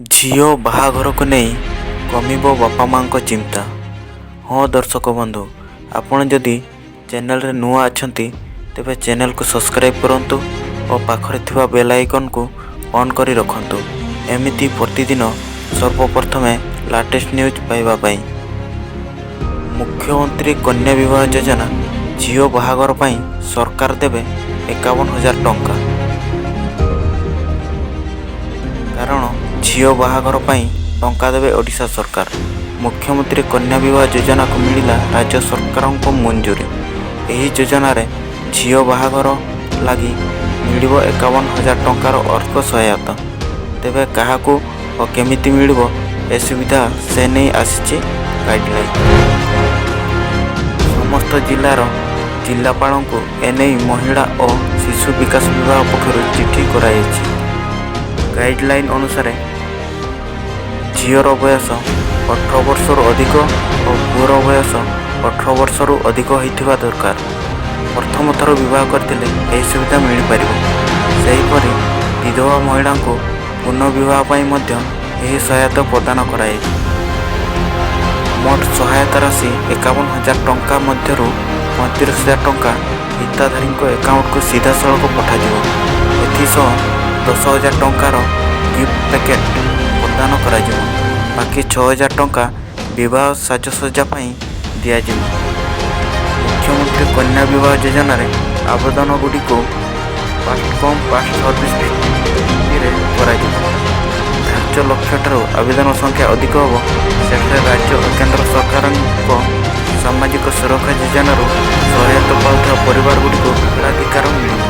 ଝିଅ ବାହାଘରକୁ ନେଇ କମିବ ବାପା ମାଆଙ୍କ ଚିନ୍ତା। ହଁ ଦର୍ଶକ ବନ୍ଧୁ, ଆପଣ ଯଦି ଚ୍ୟାନେଲରେ ନୂଆ ଅଛନ୍ତି, ତେବେ ଚ୍ୟାନେଲକୁ ସବସ୍କ୍ରାଇବ୍ କରନ୍ତୁ ଓ ପାଖରେ ଥିବା ବେଲ୍ ଆଇକନ୍କୁ ଅନ୍ କରି ରଖନ୍ତୁ, ଏମିତି ପ୍ରତିଦିନ ସର୍ବପ୍ରଥମେ ଲାଟେଷ୍ଟ ନ୍ୟୁଜ୍ ପାଇବା ପାଇଁ। ମୁଖ୍ୟମନ୍ତ୍ରୀ କନ୍ୟା ବିବାହ ଯୋଜନା, ଝିଅ ବାହାଘର ପାଇଁ ସରକାର ଦେବେ 51,000 ଟଙ୍କା। କାରଣ ଝିଅ ବାହାଘର ପାଇଁ ଟଙ୍କା ଦେବେ ଓଡ଼ିଶା ସରକାର। ମୁଖ୍ୟମନ୍ତ୍ରୀ କନ୍ୟା ବିବାହ ଯୋଜନାକୁ ମିଳିଲା ରାଜ୍ୟ ସରକାରଙ୍କ ମଞ୍ଜୁରୀ। ଏହି ଯୋଜନାରେ ଝିଅ ବାହାଘର ଲାଗି ମିଳିବ 51,000 ଟଙ୍କାର ଅର୍ଥ ସହାୟତା। ତେବେ କାହାକୁ ଓ କେମିତି ମିଳିବ ଏ ସୁବିଧା, ସେ ନେଇ ଆସିଛି ଗାଇଡ଼ଲାଇନ୍। ସମସ୍ତ ଜିଲ୍ଲାର ଜିଲ୍ଲାପାଳଙ୍କୁ ଏନେଇ ମହିଳା ଓ ଶିଶୁ ବିକାଶ ବିଭାଗ ପକ୍ଷରୁ ଚିଠି କରାଯାଇଛି। ଗାଇଡ଼ଲାଇନ୍ ଅନୁସାରେ ଝିଅର ବୟସ 18 ବର୍ଷରୁ ଅଧିକ ଓ ପୁଅର ବୟସ 18 ବର୍ଷରୁ ଅଧିକ ହୋଇଥିବା ଦରକାର। ପ୍ରଥମ ଥର ବିବାହ କରିଥିଲେ ଏହି ସୁବିଧା ମିଳିପାରିବ। ସେହିପରି ବିଧବା ମହିଳାଙ୍କୁ ପୁନଃବିବାହ ପାଇଁ ମଧ୍ୟ ଏହି ସହାୟତା ପ୍ରଦାନ କରାଯାଇଛି। ମୋଟ ସହାୟତା ରାଶି 51,000 ଟଙ୍କା ମଧ୍ୟରୁ 35,000 ଟଙ୍କା ହିତାଧିକାରୀଙ୍କ ଆକାଉଣ୍ଟକୁ ସିଧାସଳଖ ପଠାଯିବ। ଏଥିସହ 10,000 ଟଙ୍କାର ଗିଫ୍ଟ ପ୍ୟାକେଟ୍ ପ୍ରଦାନ କରାଯିବ। ବାକି 6,000 ଟଙ୍କା ବିବାହ ସାଜସଜ୍ଜା ପାଇଁ ଦିଆଯିବ। ମୁଖ୍ୟମନ୍ତ୍ରୀ କନ୍ୟା ବିବାହ ଯୋଜନାରେ ଆବେଦନଗୁଡ଼ିକୁ ଫାଷ୍ଟ କମ୍ ଫାଷ୍ଟ ସର୍ଭିସ ଭିତ୍ତିରେ କରାଯିବ। ଧାର୍ଯ୍ୟ ଲକ୍ଷ୍ୟଠାରୁ ଆବେଦନ ସଂଖ୍ୟା ଅଧିକ ହେବ, ସେଠାରେ ରାଜ୍ୟ ଓ କେନ୍ଦ୍ର ସରକାରଙ୍କ ସାମାଜିକ ସୁରକ୍ଷା ଯୋଜନାରୁ ସହାୟତା ପାଉଥିବା ପରିବାରଗୁଡ଼ିକୁ ଅଗ୍ରାଧିକାର ମିଳିବ।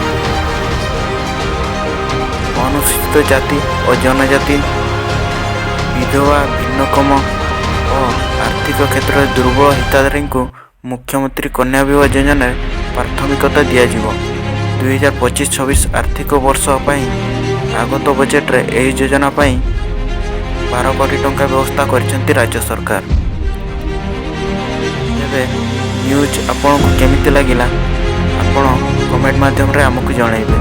ଅନୁସୂଚିତ ଜାତି ଓ ଜନଜାତି, ବିଧବା, ଭିନ୍ନକ୍ଷମ ଓ ଆର୍ଥିକ କ୍ଷେତ୍ରରେ ଦୁର୍ବଳ ହିତାଧିକାରୀଙ୍କୁ ମୁଖ୍ୟମନ୍ତ୍ରୀ କନ୍ୟା ବିବାହ ଯୋଜନାରେ ପ୍ରାଥମିକତା ଦିଆଯିବ। 2025-26 ଆର୍ଥିକ ବର୍ଷ ପାଇଁ ଆଗତ ବଜେଟରେ ଏହି ଯୋଜନା ପାଇଁ 12 କୋଟି ଟଙ୍କା ବ୍ୟବସ୍ଥା କରିଛନ୍ତି ରାଜ୍ୟ ସରକାର। ତେବେ ନ୍ୟୁଜ୍ ଆପଣଙ୍କୁ କେମିତି ଲାଗିଲା, ଆପଣ କମେଣ୍ଟ ମାଧ୍ୟମରେ ଆମକୁ ଜଣାଇବେ।